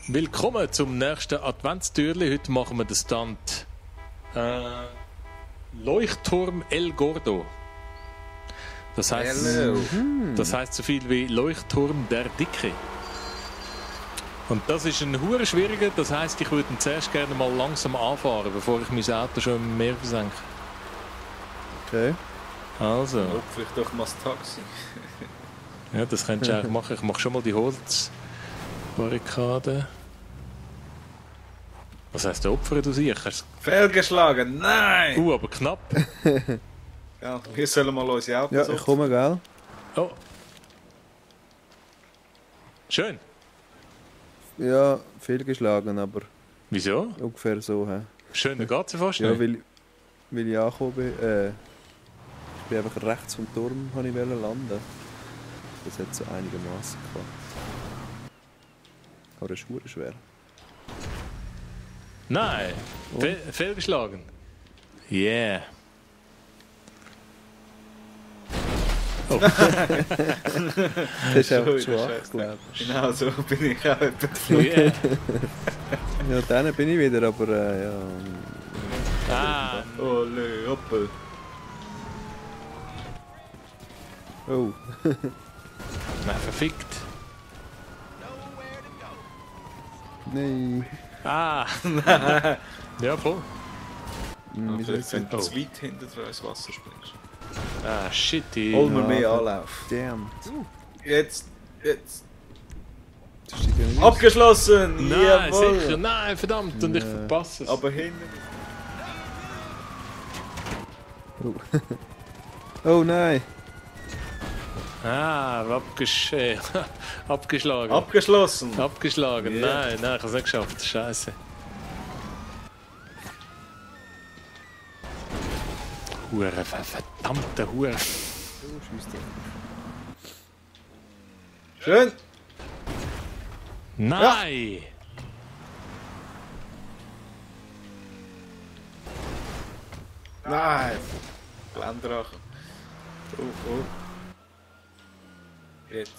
Willkommen zum nächsten Adventstürli. Heute machen wir den Stunt Leuchtturm El Gordo. Das heisst so viel wie Leuchtturm der Dicke. Und das ist ein hure schwieriger, das heisst, ich würde ihn zuerst gerne mal langsam anfahren, bevor ich mein Auto schon im Meer versenke. Okay. Also. Opfer ich doch mal das Taxi. Ja, das könntest du eigentlich machen. Ich mache schon mal die Holzbarrikade. Was heisst der Opfer, du siehst? Fehlgeschlagen, nein! Aber knapp. Ja, wir sollen mal unsere Autos Ja, ich komme, gell? Oh. Schön. Ja, fehlgeschlagen, aber Wieso? ungefähr so. He. Schön, da geht es fast Ja, nicht. weil ich angekommen bin. Ich bin einfach rechts vom Turm habe ich landen. Das hat so einigermaßen geklappt. Aber es ist verdammt schwer. Nein, fehlgeschlagen. Yeah. Oh. Das ist einfach schwach, glaube ich. Genau so bin ich auch etwa. Yeah. Ja, dann bin ich wieder, aber ja. Ah, Ole, hoppel. Oh. nein, verfickt. Nein. Ah, ja, voll. Wie soll ich Wenn du Oh. zu weit hinter ins Wasser springst. Ah, shit. Hol mir mehr Anlauf. Damn. Jetzt. Das ist ja nicht. Abgeschlossen! Nein, Jawohl. sicher, nein, verdammt, und ich verpasse es. Aber hinten. Oh. Oh nein. Ah, abgeschlagen. Abgeschlossen! Abgeschlagen, Yeah. nein, ich habe es nicht geschafft, scheiße. Hure, verdammte Hure. Oh, Scheiße. Schön! Nein! Nein! Blendrachen. Oh. Jetzt.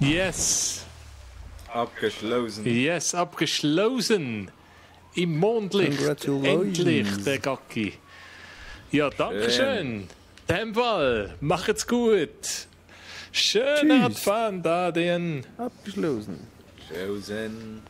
Yes! Abgeschlossen. Yes, abgeschlossen! Im Mondlicht! Congratulations. Endlich, der Gacki! Ja, danke schön! In dem Fall, macht's gut! Schönen Tschüss. Advent, Adien! Abgeschlossen. Chosen.